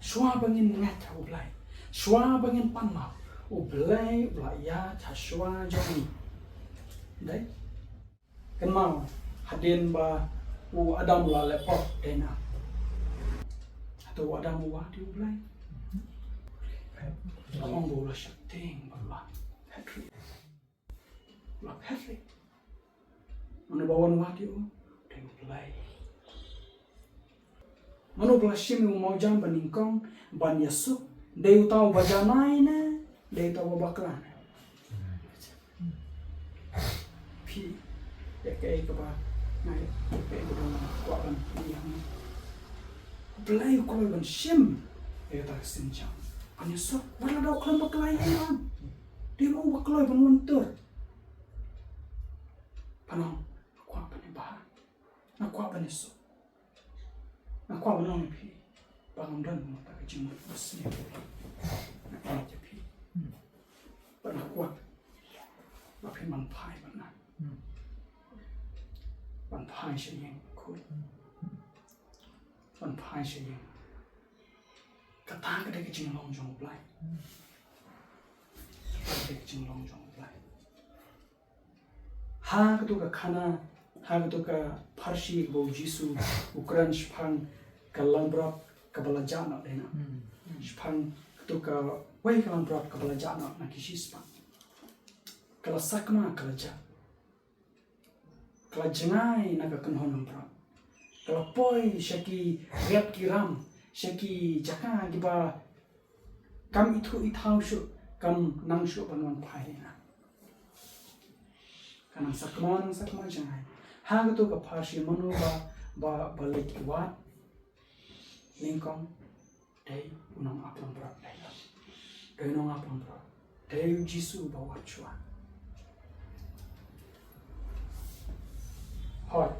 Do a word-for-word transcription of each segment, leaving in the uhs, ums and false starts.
Shuwa ba ngin ngeit ha U Blei, shuwa ba ngin pan map, U Blei u la ïaid ha shuwa jong ngi. Dei? Kynmaw, hadien ba u Adam u la leh pop, dei na. Hato u Adam u wad ïa U Blei? Ka ong ba u la sheptieng bad u la phet ri. U la phet ri. Mano ba wan wad ïa u? Dei U Blei. Mano ba la shim ïa u mawjam ba nyngkong ban ïasuk? Dei uta uba janai ne dei uta uba bakla ne? Phi, ïa kaei kaba nga, ïa kaei kaba nga kwah ban ïa nga. U Blei u kloi ban shim ïa kata ka sienjam ban ïasuk. Wat la da u khlem bakla ïa u, dei ma u ba kloi ban wan tur. Pynban nga kwah ban ïa bha, nga kwah ban ïasuk. Nga kwah ban ong ïa phi ba ngam don mo ta ka jingmut ba sniew. Nga kwah ïa phi. Bad nga kwah ba phi ban phai bad nga. Ban phai sha ïing khun. Ban phai sha ïing. Kata ka dei ka jinglong jong U Blei. Kata ka dei ka jinglong jong U Blei. Ha katu ka khana, ha katu ka pharshi kaba u Jisu u kren shaphang ka langbrot kaba la jah noh, dei na. Shaphang katu kawei ka langbrot kaba la jah noh na ki shispah. Ka la sakma, ka la jah. Ka la jngai na ka kynhun langbrot. Ka la poi sha ki riat ki ram, sha ki jaka kiba kam ithuh ithaw shuh, kam nang shuh ban wan phai na. Ka nang sakma, nang sakma jngai. Ha katu ka pharshi, mano ba, ba, ba leit wad nyngkong? Dei u nongap langbrot, dei. Dei u nongap langbrot. Dei u Jisu ba wad shuwa. Hooid.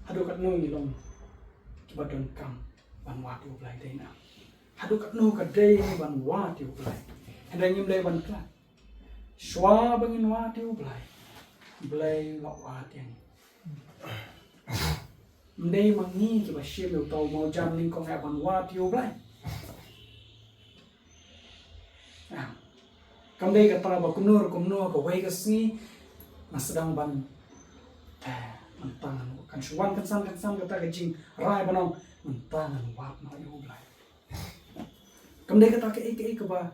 Haduh katno ngi long kiba donkam ban wad ïa U Blei, dei na? Haduh katno ka dei ngi ban wad ïa U Blei? Hynrei ngim dei ban klet. Shuwa ba ngin wad ïa U Blei, U Blei u la wad ïa ngi. Ym dei ma ngi kiba shim ïa uta u mawjam nyngkong ïa ban wad ïa U Blei. Ah. Kam dei kata ba kumno kumno kawei ka sngi nga sdang ban, eh, mynta ngan, kan shu wan kynsan kynsan kata ka jingrai ban ong mynta ngan wad noh ïa U Blei. Kam dei kata kaei kaei kaba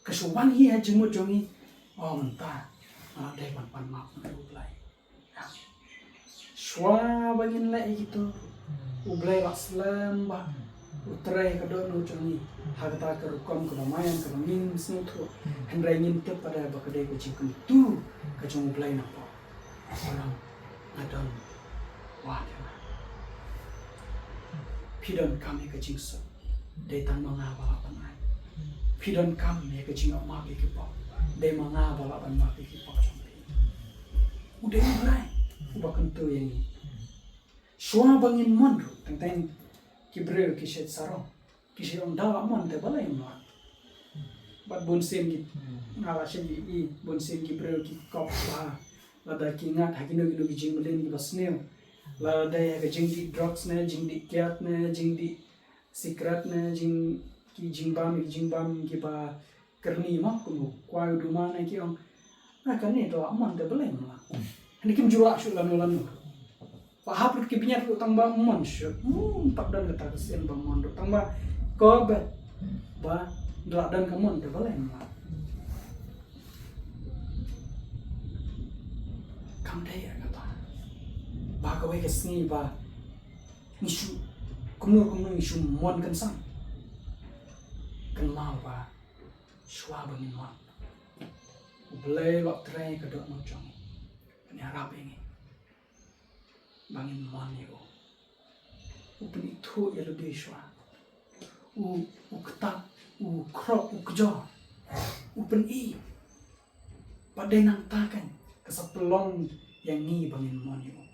ka shu wan hi ha jingmut jong ngi. Oh, mynta nga la dei ban pan map na U Blei. Shuwa ba ngin leh ïa kito, U Blei la slem bha, u trei ka dohnud jong ngi ha kata ka rukom kaba maïan kaba ngim sngewthuh. Hynrei ngin tip pat ba ka dei ka jingkyntu ka jong U Blei na pop. Nga don wad ïa nga. Phi donkam ïa ka jingsuk, dei tang ma nga ba lah ban ai. Phi donkam ïa ka jingmap ïa ki pop, dei ma nga ba lah ban map ïa ki pop jong phi. U dei U Blei uba kyntu ïa ngi. Shuwa ba ngin mon ruh, teng teng ki briew ki shait sarong. Ki shu ong da lah mon te balei ym lah. Bad bun sien ki, nga la shu ïohi, bun sien ki briew ki kop bha lada ki ngat ha kino kino ki jingmlien kiba sniew. Lada dei ha ka jingdih drugs ne, jingdih kiad ne, jingdih sikret ne, jing, ki jingbam, ki jingbam kiba kyrni mo, kum u kwai u duma ne, ki ong, ah, kane da lah mon te balei ym lah. Hynrei kim ju lah shuh lano lano. Ba hap lut ki bniat ruh tang ba mon shuh. Hmm, pat don kata ka sien ba mon ruh tang ba, ko ba, ba da lah don ka mon te balei ym lah. Kam dei ïa kata. Ba kawei ka sngi ba ngi shu, kumno kumno ngi shu mon kynsan. Kynmaw ba shuwa ba ngin mon, U Blei u la trei ka dohnud jong ngi. Kan ïarap ïa ngi ba ngin mon ïa u. U pynithuh ïa lade shuwa. U, u ktah, u khrok, u kjor. U pyni. Bad dei nangta kan ka sa pynlong ïa ngi ba ngin mon ïa u.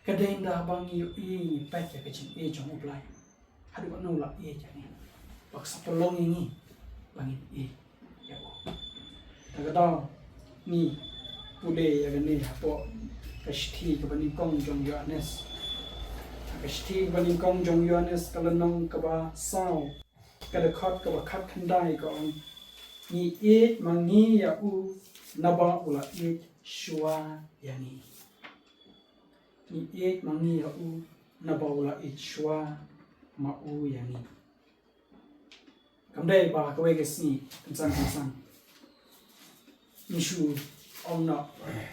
Ka dei ynda ba ngi ïohi, ngi peit ïa ka jingïeit jong U Blei. Haduh katno u la ïeit ïa ngi. Ba ka sa pynlong ïa ngi ba ngin ïeit ïa u. Te ka daw ngi pule ïa kane hapoh ka shithi kaba nyngkong jong u Ïoannis. Te Ka shithi ba nyngkong jong u Ïoannis ka lynnong kaba saw, ka dkhot kaba khatkhyndai ka ong, ngi ïeit ma ngi ïa u naba u la ïeit shuwa ïa ngi. Ngi ïeit ma ngi ïa u naba u la ïeit shuwa ma u ïa ngi. Kam dei ba kawei ka sngi kynsan kynsan ngi shu ong noh,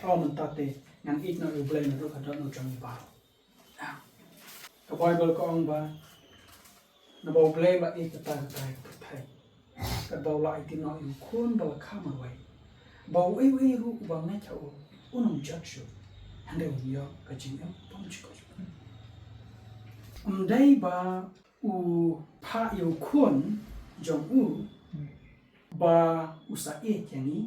o mynta te ngan ïeit noh ïa u Blei naduh ka dohnud jong ngi baroh. Ka Baibl ka ong ba naba u Blei u la ïeit katta katta ka pyrthei, katba u la aiti noh ïa u Khun ba la kha marwei, ba uei uei ruh uba ngeit ha u un ym jot shuh, hynrei un ïoh ka jingim bymjukut. Ym dei ba u phah ïa u Khun jong u ba u sa ïeit ïa ngi.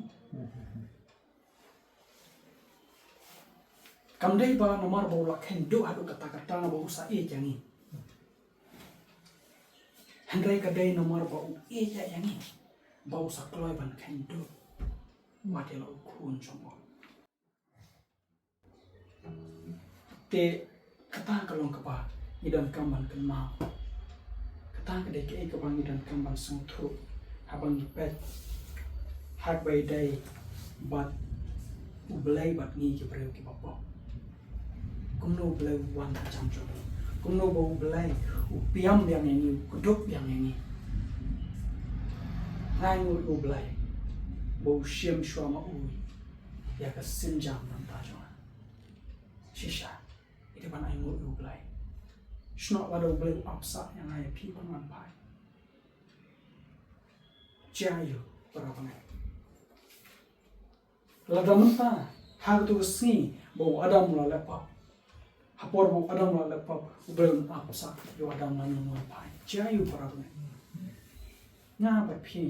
Kam dei ba namar ba u la kheiñ duh haduh katta katta ba u sa ïeit ïa ngi, hynrei ka dei namar ba u ïeit ïa ngi ba u sa kloi ban kheiñ duh wat ïa la u Khun jong u. Te kata ka long kaba ngi donkam ban kynmaw. Kata ka dei kaei kaba ngi donkam ban sngewthuh haba ngi peit ha kaba ïadei bad U Blei bad ngi ki briew kiba pop. Kumno U Blei u wan ha jam jong ngi? Kumno ba U Blei u piam biang ïa ngi, u kdup biang ïa ngi? Nga ainguh ïa U Blei ba u shim shuwa ma u ïa ka sienjam na ka bynta jong nga. Shisha, i dei ban ainguh ïa U Blei. Shnong lada U Blei u ap sah ïa nga ïa phi ban wan phai, jia aïu para bangeit? Lada mynta ha kato ka sngi ba u Adam u la leh pap, ha por ba u Adam u la leh pap, U Blei um ap sah ïa u Adam ban wan phai, jia aïu para bangeit? Nga bad phi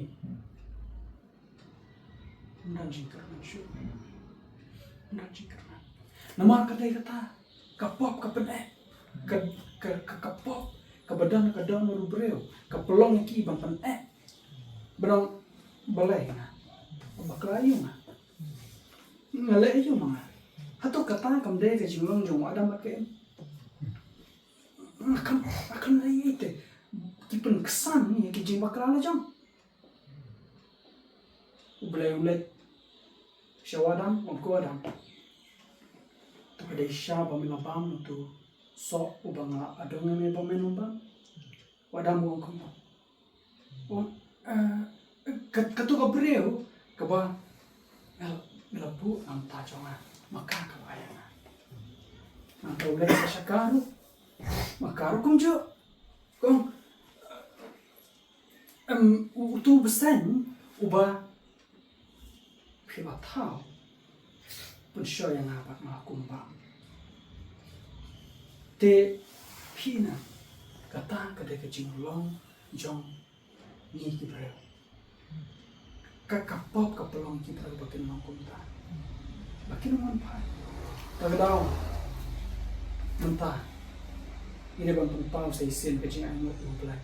ym don jingkyrmen shuh. Ym don jingkyrmen. Namar ka dei kata, ka pop ka pyneh. Ka, ka, ka, ka pop kaba don, ka don ha u briew ka pynlong ïa ki ban pyneh. Ba dang balei nga, bakla aïu nga, nga leh aïu ma nga? Hato kata kam dei ka jinglong jong u Adam bad ka Im? Nga khlem, nga khlem leh ei ei te. Ki pynksan ïa ki jingbakla la jong. U Blei u leit sha u Adam, u ong, ko Adam, to ka dei shisha ba me la bam na uto u soh uba nga la adong ïa me ba me nym bam? U Adam u ong kumno? U ong, eh, ka, kato ka briew kaba me la, me la buh na ka bynta jong nga, ma ka ka la ai ïa nga. Nangta u leit sha ka ruh, ma ka ruh kumjuh. Kong, em, u, uto u bseiñ uba phi la thaw, pynshoi ïa nga bad nga la kum bam. Te phi na, kata ka dei ka jinglong jong ngi ki briew. Ka, ka pop ka pynlong ki briew ba kin long kumta, ba kin ym wan phai. Te ka daw mynta ngi dei ban pynpaw sa shisien ka jingainguh ïa U Blei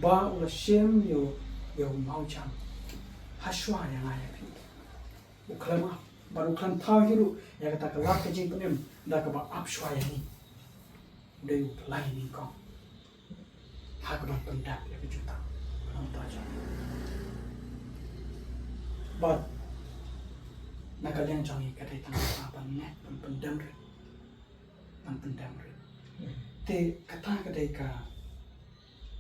ba u la shim ïa u, ïa u mawjam ha shuwa ïa nga ïa phi. U khlem ap, bad u khlem thaw hi ruh ïa kata ka lad ka jingpynim da kaba ap shuwa ïa ngi. U dei U Blei nyngkong ha kaban pyndep ïa ka jutang na ka bynta jong ngi. Bad na ka liang jong ngi ka dei tang kata ban ngeit, ban pyndem rit, ban pyndem rit. Te kata ka dei ka,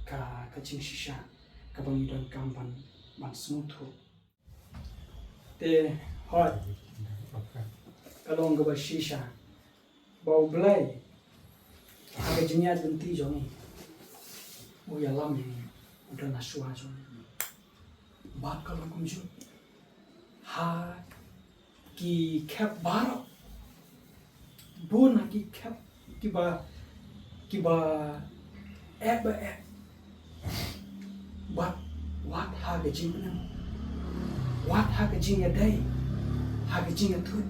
ka, ka jingshisha kaba ngi donkam ban, ban sngewthuh. Te hooid, ka long kaba shisha ba U Blei ha ka jingïaid lynti jong ngi u ïalam ïa ngi, u don ha shuwa jong ngi. Bad ka long kumjuh ha ki khep baroh, bun ha ki khep kiba, kiba eh ba eh. Bad wat ha ka jingpynim, wat ha ka jingïadei, ha ka jingïathuh,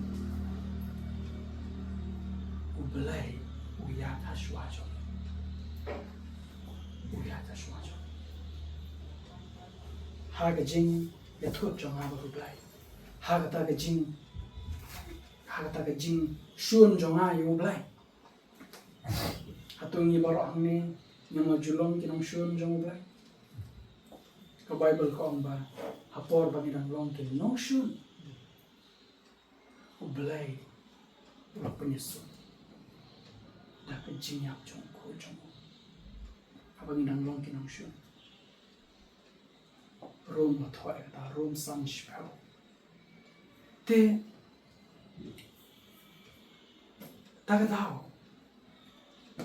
U Blei u ïaid ha shuwa jong ngi. U ïaid ha shuwa jong ngi. Ha ka jingïathuh jong nga bad U Blei, ha kata ka jing, ha kata ka jingshun jong nga ïa U Blei, ha To ngi baroh hangne, ngim ju long ki nongshun jong U Blei. Ka Baibl ka ong ba ha por ba ngi dang long ki nongshun, U Blei u la pynïasuk da ka jingïap jong u Khun jong u. Haba ngi dang long ki nongshun. Rom la thoh ïa kata, Rom san shiphew. Te ta ka daw,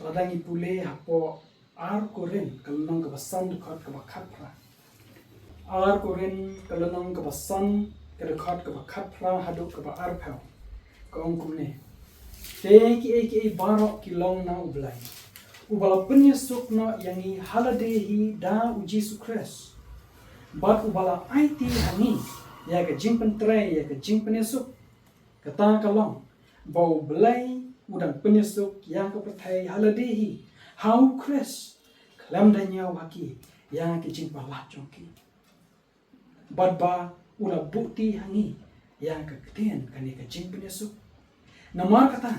lada ngi pule hapoh Ar Korinth ka lynnong kaba san, dkhot kaba khatphra. Ar Korinth ka lynnong kaba san, ka dkhot kaba khatphra haduh kaba arphew. Ka ong kumne: Te kiei kiei baroh ki long na U Blei, uba la pynïasuk noh ïa ngi ha lade hi da U Jisu Khrist. Bad uba la aiti ha ngi ïa ka jingpyntrei ïa ka jingpynïasuk. Kata ka long ba U Blei u dang pynïasuk ïa ka pyrthei ha lade hi ha U Khrist, khlem da ñiew ha ki ïa ki jingpalat jong ki. Bad ba u la buhti ha ngi ïa ka ktien kane ka jingpynïasuk. Namar kata,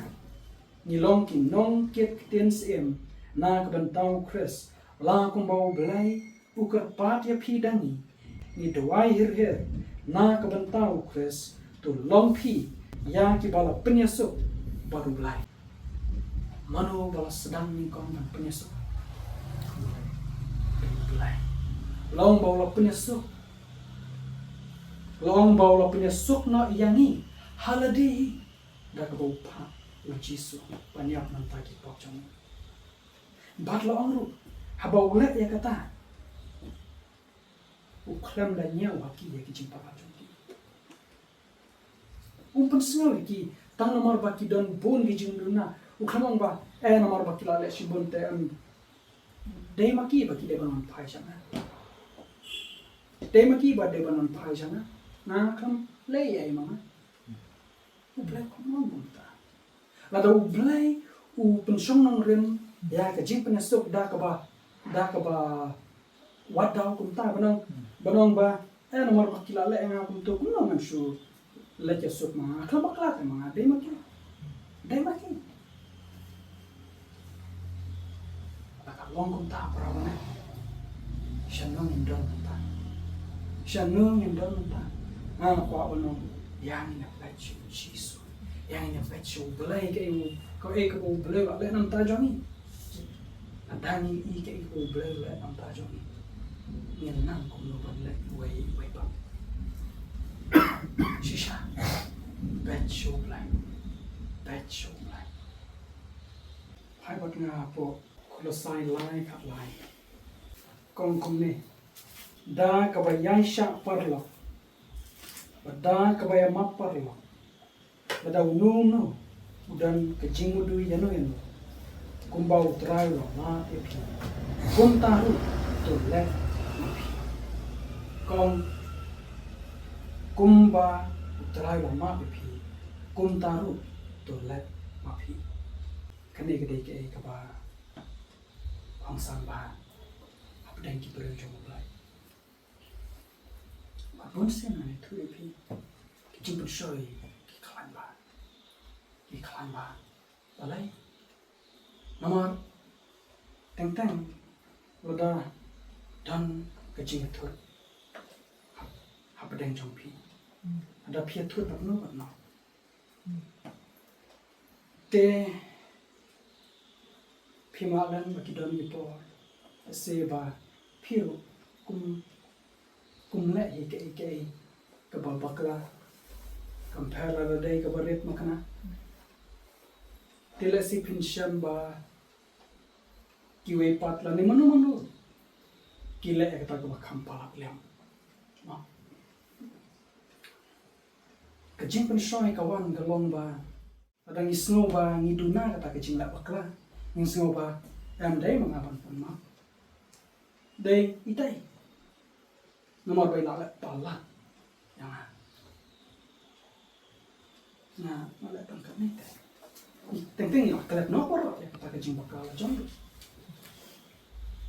ngi long ki nongkit ktien syiem na ka bynta U Khrist, la kumba U Blei u kyrpad ïa phi da ngi, ngi duwai hir hir na ka bynta U Khrist, to long phi ïa kiba la pynïasuk bad U Blei. Mano ba la sdang nyngkong ban pynïasuk? U Blei. La ong ba u la pynïasuk. La ong ba u la pynïasuk noh ïa ngi ha lade hi da kaba u phah U Jisu ban ïap na ka bynta ki pop jong ngi. Bad la ong ruh, haba u leh ïa kata, u khlem da ñiew ha ki ïa ki jingpalat jong ki. Um pynsngew ïa ki tang namar ba ki don bun ki jingduna. U khlem ong ba, eh, namar ba ki la leh shibun te, em, dei ma ki ba ki dei ban wan phai sha nga. Dei ma ki ba dei ban wan phai sha nga. Nga khlem leh ei ei ma nga. U Blei u khlem ong kumta. Lada U Blei u pynshong nongrim ïa ka jingpynïasuk da kaba, da kaba wad daw kumta, ban ong, ban ong ba, eh, namar ba ki la leh ïa nga kumto, kumno ngan shu leit ïasuk ma nga? Khlem bakla te ma nga, dei ma ki. Dei ma ki. Lada ka long kumta, para bangeit, shano ngin don mynta? Shano ngin don mynta? Nga kwah ban ong, ïa ngin ïa peit sha U Jisu. Ïa ngin ïa peit sha U Blei, kaei, kaei kaba U Blei u la leh na ka bynta jong ngi. Lada ngi i kaei kaba U Blei u la leh na ka bynta jong ngi, ngin nang kumno ban leh iwei iwei pat. Shisha, peit sha U Blei. Peit sha U Blei. Phai bad nga hapoh Kolosai lai khatlai. Ka ong kumne: Da kaba ïaishah paralok bad da kaba ïamap paralok, lada uno uno u don ka jingmudui ïano ïano, kumba U Trai u la map ïa phi, kumta ruh to leh ma phi. Ka ong, kumba U Trai u la map ïa phi, kumta ruh to leh ma phi. Kane ka dei kaei kaba kongsan bha hapdeng ki briew jong U Blei. Bad bunsien ngan ïathuh ïa phi, ki jingpynshoi ki khlaiñ bha. Ki khlaiñ bha. Balei? Namar teng teng lada don ka jingïathuh hap-, hapdeng jong phi, lada phi ïathuh bad no bad no, te phi mah lem ba ki don ki por, lehse ba phi ruh kum, kum leh hi kaei kaei kaba bakla, compare lada dei kaba rit makna. Te lehse phin shem ba kiwei pat lane mano mano ki leh ïa kata kaba kham palat lem. Ka jingpynshoi ka wan ka long ba lada ngi sngew ba ngi duna kata ka jingleh bakla, ngi sngew ba em dei ma nga ban pan map. Dei itai. Namar ba i la leh palat ïa nga. Nga, nga leh tang katne te. Teng teng i la klet noh baroh ïa kata ka jingbakla la jong.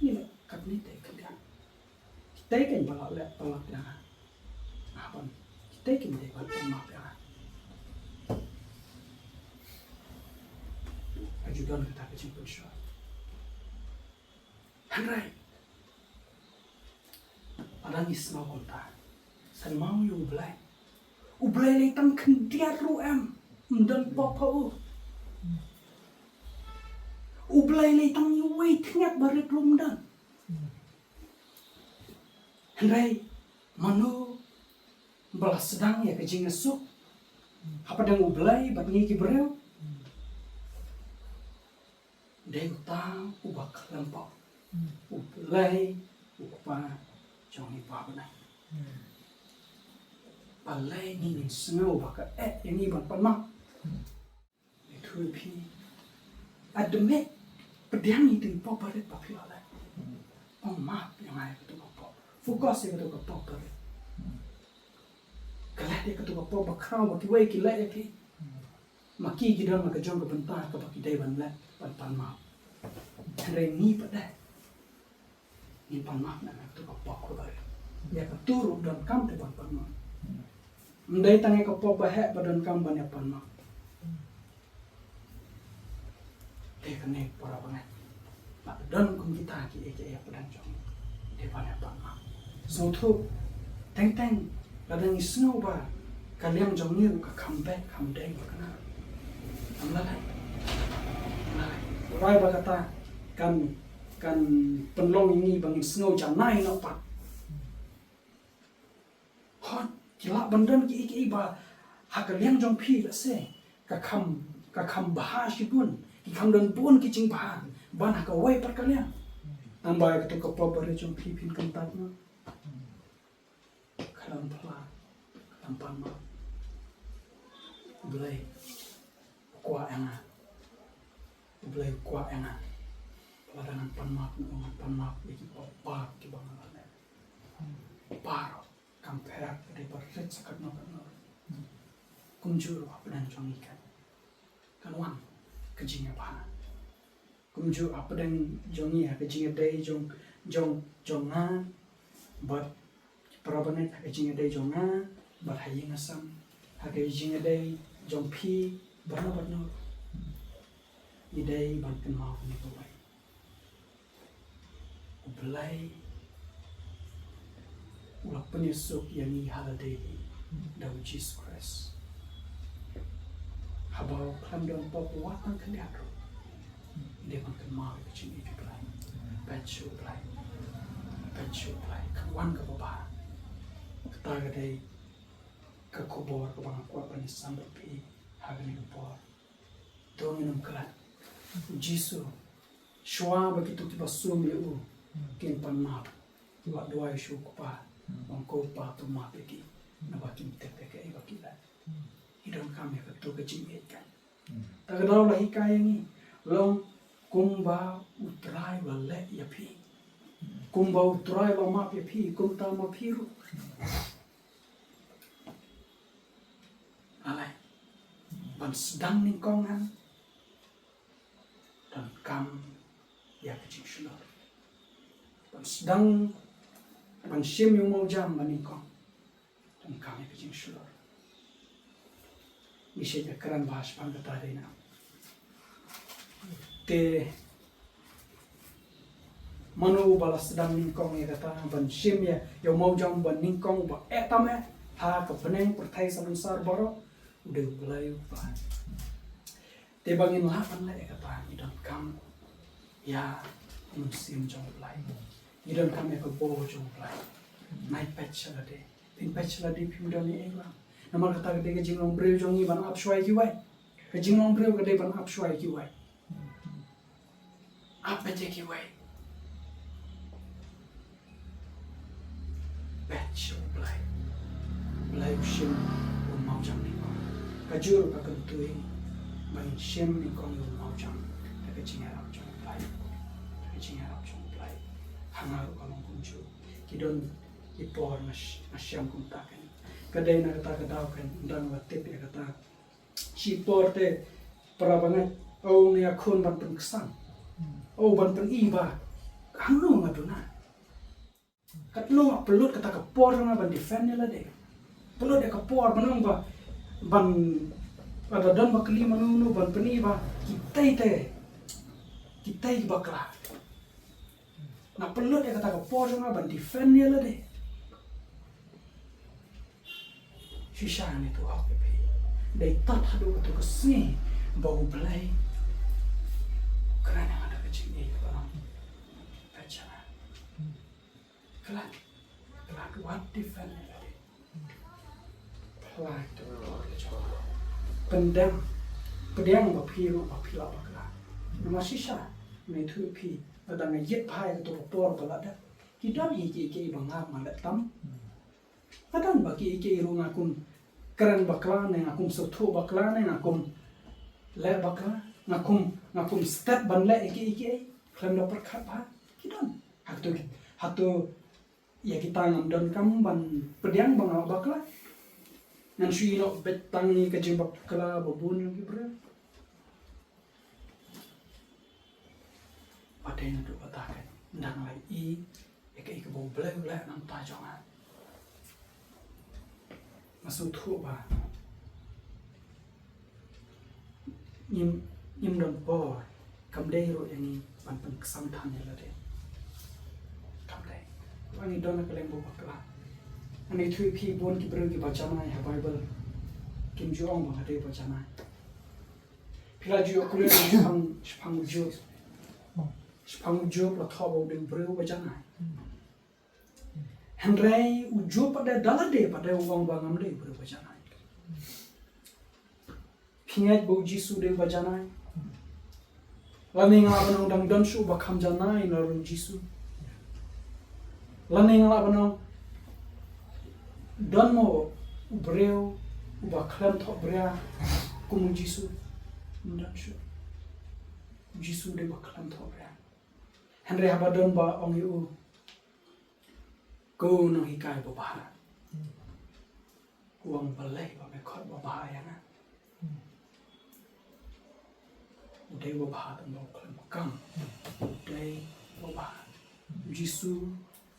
I leh katne te khyndiat. Kitei kin ba la leh palat ïa nga. Nga ban, kitei kin dei ban pan map ïa nga. Ka ju don kata ka jingpynshoi. Hynrei lada ngi sngew kumta, kynmaw ïa U Blei. U Blei lei tang khyndiat ruh em, ym don pop ha u. U Blei lei tang uwei thngek barit ruh ym don. Hynrei mano ba la sdang ïa ka jingïasuk hapdeng U Blei bad ngi ki briew? Dei uta uba khlem pop, U Blei, U Kpa jong ngi uba ha bneng. Balei ngi ngin sngew ba ka eh ïa ngi ban pan map? Ngi ïathuh ïa phi, admit, pdiang ïa kito ki pop barit ba phi la leh. Pan map ïa nga ïa kato ka pop. Focus ïa kato ka pop barit. Klet ïa kato ka pop bakhraw ba kiwei ki leh ïa phi. Ma ki ki don la ka jong ka bynta kaba ki dei ban leh, ban pan map. Hynrei ngi pat de, ngin pan map na kato ka pop kaba rit. Ïa kato ruh donkam te ban pan map. Ym dei tang ïa ka pop ba heh ba donkam ban ïa pan map. Te kane, para bangeit, lada don kum kita kiei kiei hapdeng jong ngi, dei ban ïa pan map. Sngewthuh, teng teng lada ngi sngew ba ka liang jong ngi ruh ka kham beit, kham dei ba kane, ym lah lei, ym lah lei. Trai ba kata kan, kan pynlong ïa ngi ba ngin sngew janai noh pat. Hooid, ki lah ban don kiei kiei ba ha ka liang jong phi, lehse ka kham, ka kham bha shibun, ki kham don bun ki jingbha ban ha kawei pat ka liang. Tangba ïa kato ka pop barit jong phi, phin kyntait noh. Khlem phla, khlem pan map. U Blei u kwah ïa nga. U Blei u kwah ïa nga. Lada ngan pan map, ngan pan map ïa ki pop baroh kiba nga la leh. Baroh, kam pher ka dei ba rit sa katno katno. Kumjuh ruh hapdeng jong ngi kan, kan wan ka jingïabha. Kumjuh hapdeng jong ngi, ha ka jingïadei jong, jong, jong nga bad para bangeit, ha ka jingïadei jong nga bad ha ïing ha sem, ha ka jingïadei jong phi bad no bad no. Ngi dei ban kynmaw kane kawei: U Blei u la pynïasuk ïa ngi ha lade hi da U Jisu Khrist. Haba u khlem don pop wat tang khyndiat ruh, ngi dei ban kynmaw ïa ka jingïeit U Blei. Peit sha U Blei, peit sha U Blei, kan wan kaba bha. Kata ka dei ka khubor kaba nga kwah ban ïasam bad phi ha kane ka por. To ngin ym klet. U Jisu, shuwa ba kito kiba sum ïa u kin pan map, ki la duwai sha u Kpa, u ong, ko Pa, to map ïa ki, naba kim tip ïa kaei ba ki leh. Ngi donkam ïa kato ka jingïeit kan. Ta ka daw la hikai ïa ngi, long kumba U Trai u la leh ïa phi, kumba U Trai u la map ïa phi, kumta ma phi ruh. Alai, ban sdang nyngkong em, donkam ïa ka jingshlur. Ban sdang, ban shim ïa u mawjam ba nyngkong, donkam ïa ka jingshlur. Ngi shait ïakren bha shaphang kata dei na. Te mano uba la sdang nyngkong ïa kata, ban shim ïa, ïa u mawjam ba nyngkong ba eh tam eh ha ka bneng pyrthei salonsar baroh? U dei U Blei U Kpa. Te ba ngin lah ban leh ïa kata, ngi donkam ïa u Mynsiem jong U Blei. Ngi donkam ïa ka bor jong U Blei. Nai peit sha lade. Phin peit sha lade phim don ei ei lang. Namar kata ka dei ka jinglong briew jong ngi ban ap shuwa ïa kiwei. Ka jinglong briew ka dei ban ap shuwa ïa kiwei. Ap beit ïa kiwei. Peit sha U Blei. U Blei u shim u mawjam nyngkong. Kajuh ruh ka kyntu ïa ngi ba ngin shim nyngkong ïa u mawjam da ka jingïarap jong U Blei. Da ka jingïarap jong U Blei. Ha nga ruh ka long kumjuh. Ki don ki por nga sh-, nga shem kumta kan. Ka dei na kata ka daw kan, ynda nga la tip ïa kata. Shi por te, para bangeit, o, nga ïakhun ban pynksan. O, ban pyni ba hangno nga duna. Katno nga pynlut kata ka por jong nga ban defend ïa lade. Pynlut ïa ka por ban ong ba, ban, lada don ba kylli mano mano ban pyni ba kitei te, kitei kiba kla. Nga pynlut ïa kata ka por jong nga ban defend ïa lade. Shisha ngi tu hok ïa phi. Dei tat haduh katu ka sngi ba U Blei u kren ïa nga da ka jingïeit ba long. Peit sha nga. Khlad, khlad wat defend ïa lade. Pynlait, pyndem, pdiang ba phi ruh ba phi lah bakla. Namar shisha, nga ïathuh ïa phi, lada nga ïit bha ïa kato ka por ba la dep, ki don hi kiei kiei ba nga, nga leh tam. Nga don ba kiei kiei ruh nga kum kren bakla ne nga kum sngewthuh bakla ne nga kum leh bakla, nga kum, nga kum stet ban leh ïa kiei kiei khlem da pyrkhat bha. Ki don. Hato, hato ïa kita ngam donkam ban pdiang ba nga bakla? Ngan shu ïeh noh beit tang ïa ka jingbakla ba bun jong ki briew. Wat dei naduh kata ka dang la i ïa kaei kaba U Blei u leh na ka bynta jong nga. Nga sngewthuh ba ngim, ngim don por, kam dei ruh ïa ngi ban pynksan than ïa lade. Kam dei. Ba ngi don ha ka liang ba bakla. Ngan ïathuh ïa phi, bun ki briew kiba janai ha Baibl kim ju ong ba nga dei ba janai. Phi la ju ïoh kren shaphang, shaphang u Job. Shaphang u Job la thoh ba u dei u briew ba janai. Hynrei u Job pat de, da lade pat de u ong ba ngam dei u briew ba janai. Phi ngeit ba u Jisu u dei u ba janai? Lane nga lah ban ong dang don shuh uba kham janai na u Jisu? Lane nga lah ban ong don mo u briew uba khlem thohbria kum u Jisu? Ym don shuh. U Jisu u dei uba khlem thohbria. Hynrei haba don ba ong ïa u, ko nonghikai babha, u ong balei ba me khot babha ïa nga? U dei babha tang ba u khlem kam. U dei babha. U Jisu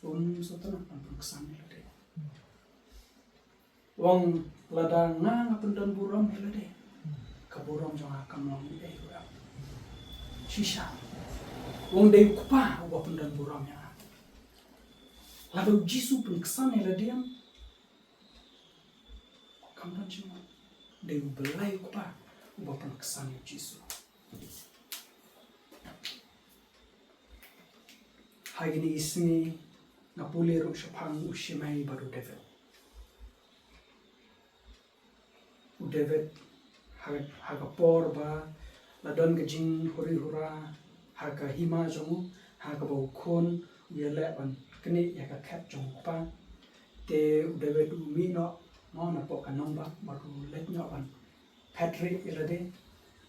um sngewtynnat ban pynksan ïa lade. U ong lada nga nga pyndon burom ïa lade, ka burom jong nga kam long ei ruh em. Shisha. U ong dei u Kpa uba pyndon burom ïa nga. Lada u Jisu pynksan ïa lade em, kam don jingmut. Dei u Blei u Kpa uba pynksan ïa u Jisu. Ha kine ki sngi nga pule ruh shaphang u Shimei bad u David. U David ha, ha ka por ba la don ka jinghuri hura ha ka hima jong u, ha kaba u khun u ïaleh ban knieh ïa ka khet jong u kpa. Te u David u mih noh, mo, napoh ka nongbah bad u leit noh ban phet rieh ïa lade.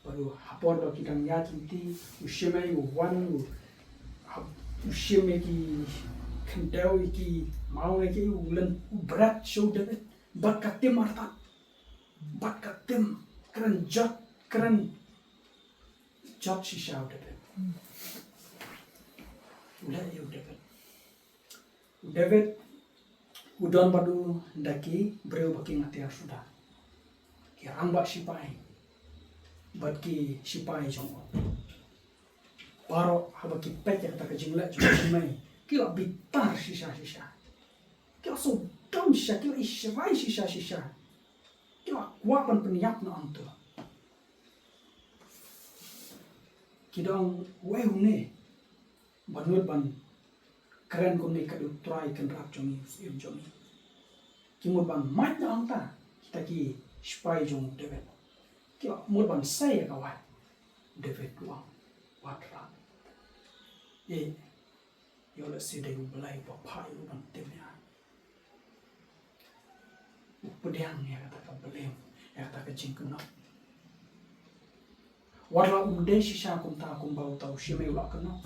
Bad u, ha por ba ki dang ïaid lynti, u Shimei u wan, u, ha, u shim ïa ki khyndew, ïa ki maw, ïa ki, u len, u bret sha u David. Bad ka tim artat. Bad ka tim kren jot, kren jot shisha u David. U leh ïa u David. U David u don bad u da ki briew ba ki ngatiar suda. Ki rangbah shipai bad ki shipai jong u. Baroh haba ki peit ïa kata ka jingleh jong u Shimei, ki la bitar shisha shisha. Ki la sngewdom shisha, ki la ishrai shisha shisha. Ki la kwah ban pynïap na ong to. Ki dang wei une ban mut ban kren kumne, ka dei u Trai Kynrad jong ngi, u Syiem jong ngi. Ki mut ban mait na ong ta kita ki shipai jong u David. Ki la mut ban sei ïa ka wait. David u ong, wat rah. Ïa, ïoh lehse dei u Blei uba phah ïa u ban tim ïa nga. U pdiang ïa kata ka blame, ïa kata ka jingkynnoh. Wat la um dei shisha kumta kumba uta u Shimei u la kynnoh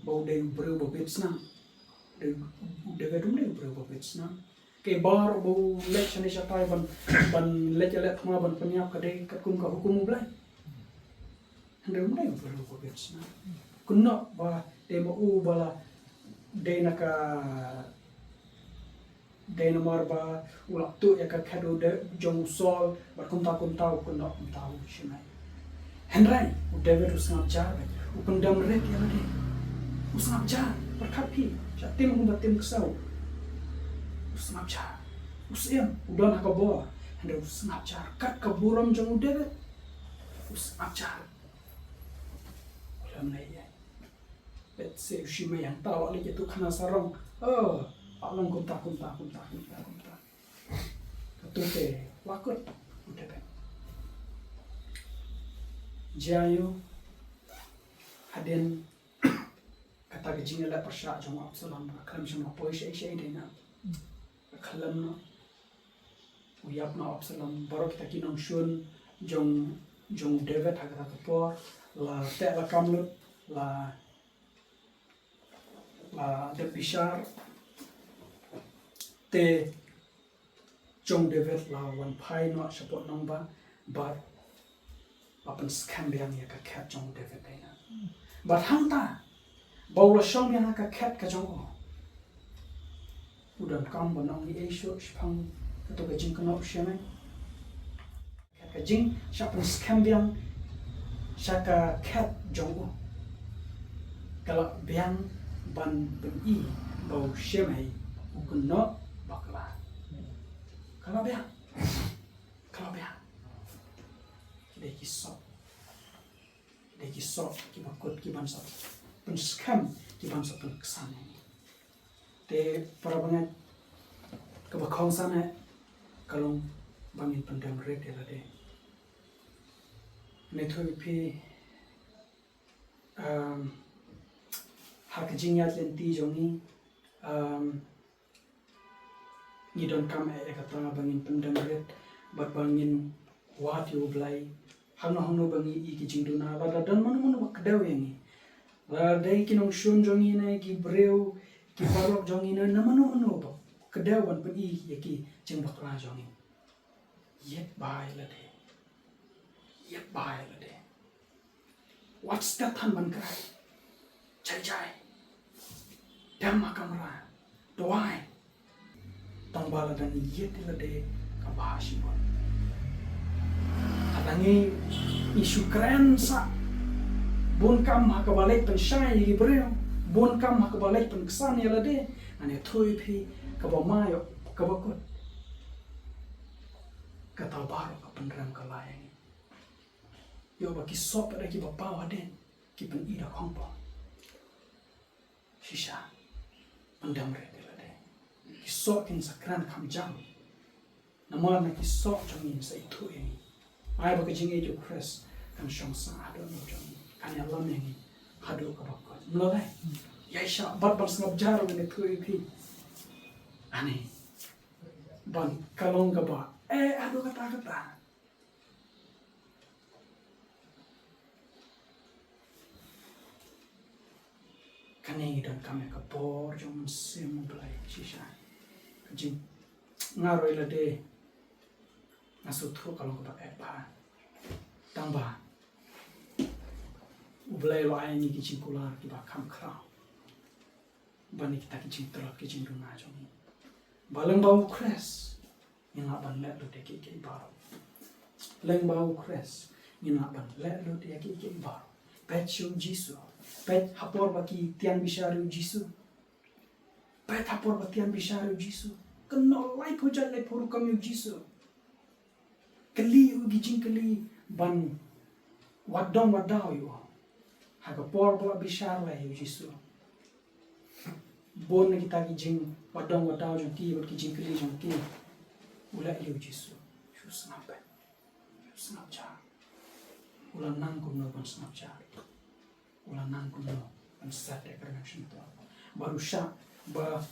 ba u dei u briew ba bit snam. Dei, u David um dei u briew ba bit snam. Kaei baroh ba u leit shane shatai ban, ban leit ïaleh thma ban pynïap ka dei katkum ka hukum U Blei. Hynrei um dei u briew ba bit snam. Kynnoh ba dei ma u ba la dei na ka, dei namar ba u la tuh ïa ka khet u de jong u Saul, bad kumta kumta u kynnoh kumta u Shimei. Hynrei u David u sngap jar, u pyndem rit ïa lade. U sngap jar. Pyrkhat phi, shah tim kumba tim ksew. U sngap jar. U syiem, u don ha ka bor. Hynrei u sngap jar. Kat ka burom jong u David. U sngap jar. U lem na ïa. Let's say u Shimei hangta u la leit ïathuh khana sarong. Oh, u long kumta, kumta, kumta, kumta, kumta. Kato te, la kut u David. Jia ïa u, hadien kata ka jingïaleh pyrshah jong u Absalom, ka khlem shym la poi shaei shaei dei na. Ka khlem noh. U ïap noh u Absalom, baroh kita ki nongshun jong, jong u David ha kata ka por, la teh la kam lut, la, la dep bishar, te jong u David la wan phai noh shapoh nongbah, bad la pynskhem biang ïa ka khet jong u David dei na. Bad hangta, ba u la shong biang ha ka khet ka jong u. U donkam ban ong ei ei shuh shaphang kato ka jingkynnoh u Shimei. Khet ka jing, shah pynskhem biang, sha ka khet jong u. Ka la biang ban pyni, ba u Shimei, u kynnoh bakla. Ka la biang. Ka la biang. Ki dei ki soh. Ki dei ki soh, kiba kut, ki ban sa pynskhem, ki ban sa pynksan. Te para bangeit, kaba kongsan eh, ka long ba ngin pyndem rit ïa lade. Ngi ïathuh ïa phi, um, ha ka jingïaid lynti jong ngi, um, ngi donkam eh ïa kata ba ngin pyndem rit, bad ba ngin wad ïa u Blei. Hangno hangno ba ngi ïohi ki jingduna, lada don mano mano ba kdew ïa ngi. Lada dei ki nongshun jong ngi ne ki briew, ki paralok jong ngi ne, na mano mano ba kdew ban pyni ïa ki jingbakla jong ngi. Ïeit bha ïa lade. Ïeit bha ïa lade. Wat stet than ban krai. Jai jai. Dem ha kamra. Duwai. Tang ba lada ngi ïeit ïa lade ka bha shibun. Lada ngi, ngi shu kren sah. Bun kam ha kaba leit pynshai ïa ki briew. Bun kam ha kaba leit pynksan ïa lade. Ngan ïathuh ïa phi kaba ma ïoh kaba kut. Kata baroh ka pynrem kylla ïa ngi. Ïoh ba ki soh pat da kiba paw hadien ki pyni da khongpong. Shisha. Pyndem rit ïa lade. Ki soh kin sa kren kham jam. Namar na ki soh jong ngi sa ithuh ïa ngi. Ai ba ka jingïeit u Khrist kan shong sah haduh na u jong ngi. Kan ïalam ïa ngi haduh kaba kut. Mlien lei. Ïaishah bad ban sngap jar ngan ïathuh ïa phi. Ani. Ban ka long kaba eh haduh katta katta. Kane ngi donkam ïa ka bor jong u Mynsiem u Blei shisha. Ka jing, nga ruh ïa lade nga sngewthuh ka long kaba eh bha. Tang ba u Blei u la ai ïa ngi ki jingkular kiba kham khraw. Ban ïa kita ki jingtlot ki jingduna jong ngi. Ba lyngba u Khrist ngin lah ban leh lut ïa kiei kiei baroh. Lyngba u Khrist ngin lah ban leh lut ïa kiei kiei baroh. Peit sha u Jisu. Peit ha por ba ki tian bishar ïa u Jisu. Peit ha por ba tian bishar ïa u Jisu. Kynnoh laiphew jait laiphew rukom ïa u Jisu. Kylli ïa u ki jingkylli ban wad dong wad daw ïa u. Ha ka por ba la bishar la ïa u Jisu. Bun na kita ki jingwad dong wad daw jong ki bad ki jingkylli jong ki. U la ïa u Jisu. Shu sngap beit. Shu sngap jar. U la nang kumno ban sngap jar. U la nang kumno ban set ïa ka rynsan to. Bad u shah ba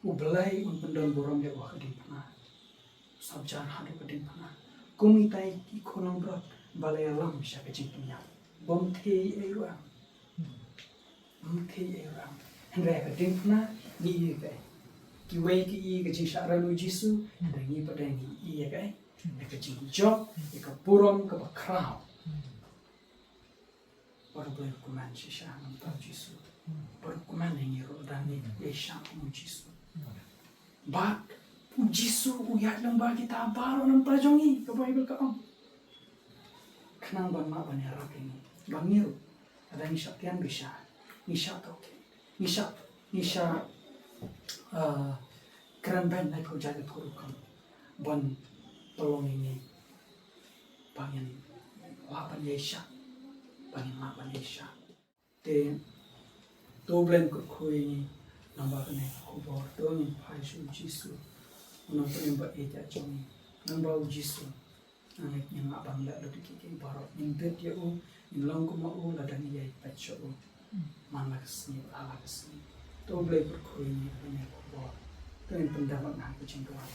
U Blei un pyndon burom ïa u ha ka diengphna. Sngap jar haduh ka diengphna. Kum itai i khun langbrot ba la ïalam sha ka jingpynïap. Bym thei ei ruh em. Bym thei ei ruh em. Hynrei ha ka diengphna ngi ïohi kaei. Kiwei ki ïohi ka jingshah ran u Jisu, hynrei ngi pat ngi ïohi ïa kaei. Ïa ka jingjop, ïa ka burom kaba khraw. Bad U Blei u kmen shisha na bynta u Jisu. Bad u kmen ïa ngi ruh da ngi ïaishah kum u Jisu. Bad u Jisu u ïaid lyngba kita baroh na bynta jong ngi, ka Baibl ka ong. Khnang ban map ban ïarap ïa ngi. Ba ngi ruh lada ngi shah tian bishar, Ngi shah tohkit, ngi shah, ngi shah, ah, kren beiñ na kata ka rukom ban pynlong ïa ngi ba ngin lah ban ïaishah, ba ngin lah ban ïaishah. Te to U Blei un kyrkhu ïa ngi lyngba kane ka khubor. To ngin phai sha U Jisu, U Nongpynim ba ïeit jong ngi. Lyngba U Jisu ngin lah ban leh lut ïa kiei kiei baroh. Ngin bit ïa U, ngin long kum U lada ngi ïai peit sha U. Man la ka sngi bad la ka sngi. To U Blei un kyrkhu ïa ngi ha kane ka khubor. To ngin pyndem bad nang ka jingduwai.